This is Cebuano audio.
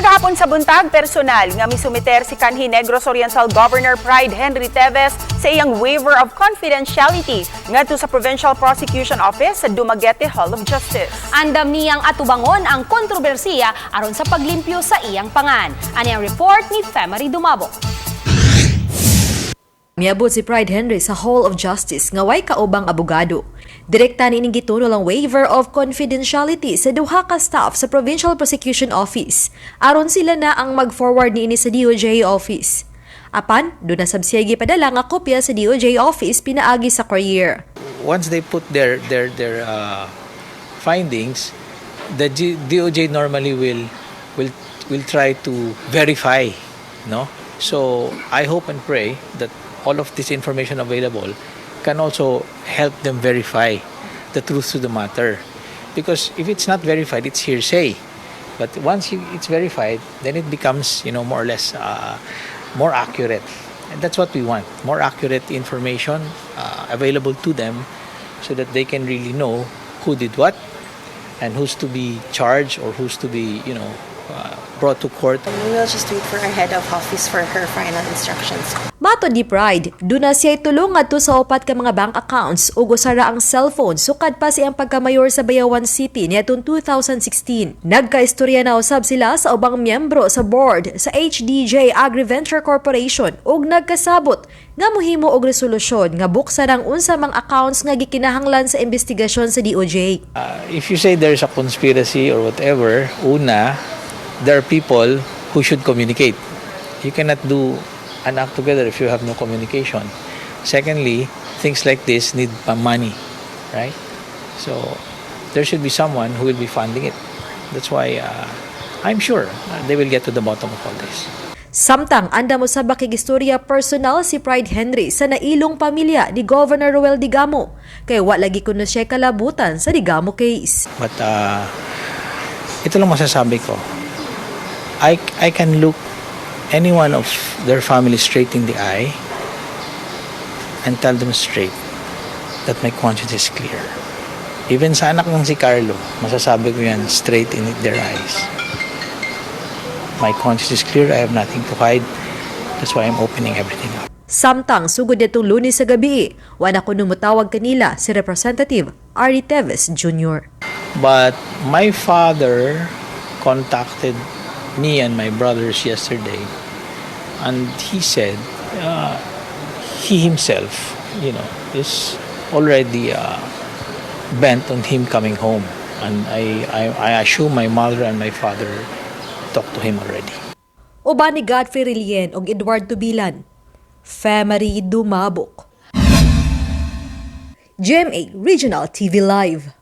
Kagahapon sa buntag, personal nga misumiter si kanhi Negros Oriental Governor Pride Henry Teves sa iyang waiver of confidentiality ngadto sa Provincial Prosecution Office sa Dumaguete Hall of Justice. Andam niyang atubangon ang kontrobersiya aron sa paglimpyo sa iyang pangan. Ani ang report ni Femary Dumabo. Miabot si Pride Henry sa Hall of Justice nga way kaubang abogado. Direkta niining gitunol ang waiver of confidentiality sa duha ka staff sa Provincial Prosecution Office. Aron sila na ang mag-forward niini sa DOJ office. Apan, duna sab siya gipadala nga kopya sa DOJ office pinaagi sa courier. Once they put their findings, the DOJ normally will try to verify, no? So I hope and pray that all of this information available can also help them verify the truth to the matter. Because if it's not verified, it's hearsay. But once it's verified, then it becomes more or less more accurate. And that's what we want: more accurate information available to them so that they can really know who did what and who's to be charged or who's to be brought to court. We will just wait for our head of office for her final instructions. Matod ni Pride, duna siya tulong ngadto sa upat ka mga bank accounts ug usa ra ang cellphone sukad pa siyang pagkamayor sa Bayawan City niadtong 2016. Nagkaistorya na usab sila sa ubang miyembro sa board sa HDJ Agriventure Corporation ug nagkasabot nga mohimo og resolusyon nga buksan ang unsa mang accounts nga gikinahanglan sa investigasyon sa DOJ. If you say there's a conspiracy or whatever, una, there are people who should communicate. You cannot do an act together if you have no communication. Secondly, things like this need money, right? So there should be someone who will be funding it. That's why I'm sure they will get to the bottom of all this. Samtang andam usab makigistorya personal si Pride Henry sa nailong pamilya ni Governor Roel Degamo kay wa lagi kuno siya kalabutan sa Degamo case. But ito lang masasabi ko. I can look any one of their family straight in the eye and tell them straight that my conscience is clear. Even sa anak ng si Carlo, masasabi ko yan straight in their eyes. My conscience is clear. I have nothing to hide. That's why I'm opening everything up. Samtang sugod nitong Lunes sa gabi, wa na kuno motawag kanila si Representative Arnie Teves Jr. But my father contacted me and my brothers yesterday, and he said he himself is already bent on him coming home. And I assume my mother and my father talked to him already. Uban ni Godfrey Relien ug Edward Tubilan. Femary Dumabok. GMA Regional TV Live.